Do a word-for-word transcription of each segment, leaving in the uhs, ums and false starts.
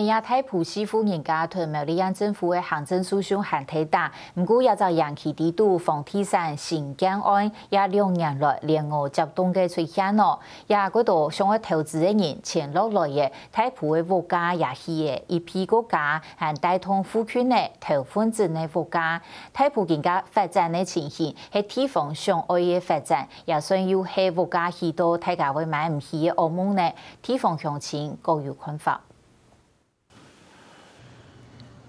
也大埔四戶人家同苗栗縣政府个行政訴訟還在打，毋過這隻園區裡肚房地產承建案也兩年來連續接等个出現哦。也幾多想愛投資个人遷落來个，大埔个屋價也起个，一批个價還帶動附近个頭份鎮个屋價。大埔今个發展个情形，係地方想愛个發展，也算又係屋價起到大家會買毋起个噩夢呢？地方鄉親各有看法。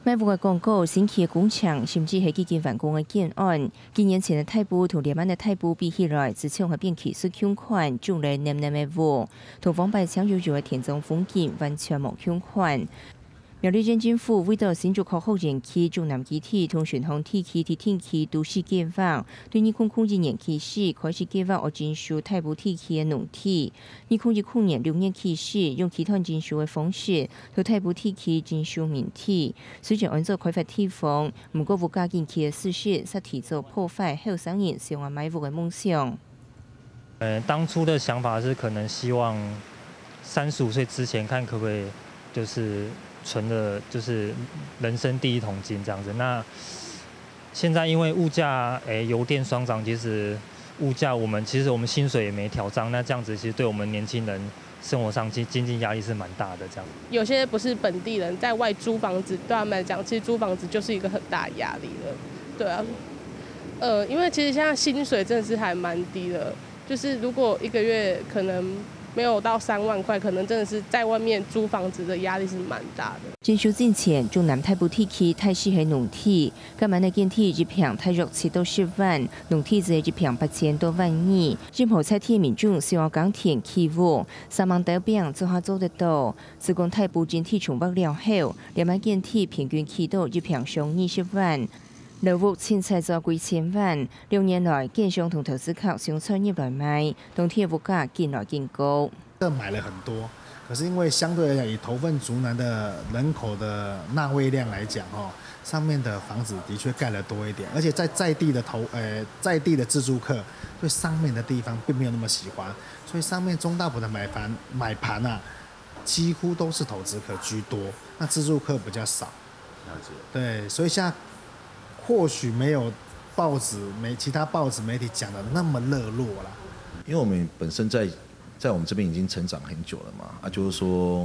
賣屋个廣告、新起个工程，甚至係已經完工个建案，幾年前个大埔同這滿个大埔比起來，就像係變技術共款，種了淰淰个屋，同往擺淨有有个田莊風景完全無共款。苗栗縣政府為著新竹科學園區竹南基地同順風地區个定期都市計畫，對二零零一年起始開始計畫愛徵收大埔地區个農地。 二零一九年六月起始，用期團徵收个方式，在大埔地區徵收民地。雖然安到開發地方，毋過屋價緊起个趨勢，煞提早破壞後生人想愛買屋个夢想。呃，當初的想法是可能希望三十五歲之前看可不可以就是存的，就是人生第一桶金這樣子。那现在因为物价，诶，油电双涨，其实物价我们其实我们薪水也没调涨，那这样子其实对我们年轻人生活上经经济压力是蛮大的。这样，有些不是本地人在外租房子，对他们来讲，其实租房子就是一个很大的压力了。对啊，呃，因为其实现在薪水真的是还蛮低的，就是如果一个月可能没有到三万块，可能真的是在外面租房子的压力是蛮大的。徵收進前，竹南大埔地區大勢係農地，該滿个建地一坪大約七到十萬，農地就係一坪八千到萬二。任何在地个民眾想愛耕田起屋，三萬斗餅做下做得到。自講大埔整體重劃了後，這滿建地平均起到一坪上二十萬。 樓屋凊彩做幾千萬，兩年來，建商同投資客相竄入來賣，當地个屋價緊來緊高。的买了很多，可是因为相对来讲，以头份竹南的人口的纳位量来讲，哦，上面的房子的确盖了多一点，而且在在地的投，呃，在地的自住客对上面的地方并没有那么喜欢，所以上面中大埔的买盘买盘啊，几乎都是投资客居多，那自住客比较少。了解。对，所以现在或许没有报纸媒其他报纸媒体讲的那么热络啦。因为我们本身在在我们这边已经成长很久了嘛，啊，就是说，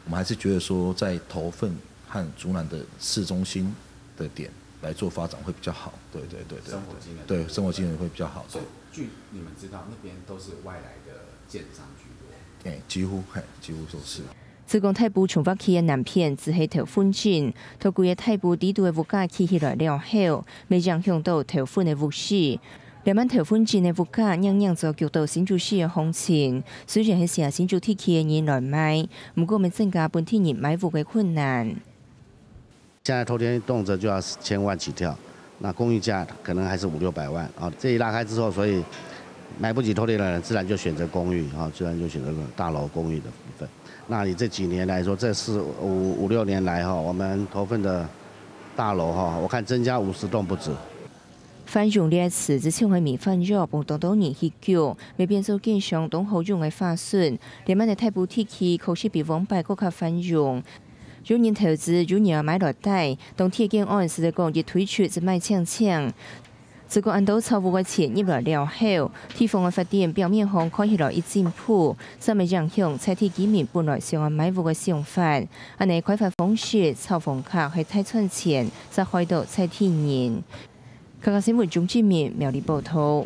我们还是觉得说，在头份和竹南的市中心的点来做发展会比较好。对对对对，生活机能对生活机能会比较好。所以据你们知道，那边都是外来的建商居多。哎，几乎嘿，几乎都是。自讲大埔从北区个南片，只系头份镇，透过个大埔底肚个物价起起来了后，未影响到头份个物市。两万头份镇个物价，样样做局到新竹市个行情。虽然系写新竹地区个人来买，毋过未增加本地人买屋个困难。现在头天动辄就要千万起跳，那公寓价可能还是五六百万啊。这一拉开之后，所以买不起头天的人，自然就选择公寓啊，自然就选择大楼公寓的部分。那你这几年来说，这四五五六年来哈，我们头份的大楼哈，我看增加五十栋不止。 繁荣个词只像系迷幻药，分当多人去救，未变做建商当好用个话术。两万个大埔地区，可惜比往摆更加繁荣。有人投资，有人买落地，当地个建案实在讲一推出就卖青青。只过恁多炒屋个钱入来了后，地方个发展表面上看起来已进步，煞未影响在地居民本来想要买屋个想法。恁呢开发方式，炒房价系太赚钱，煞害到在地人。 客家新闻鍾志明苗栗报道。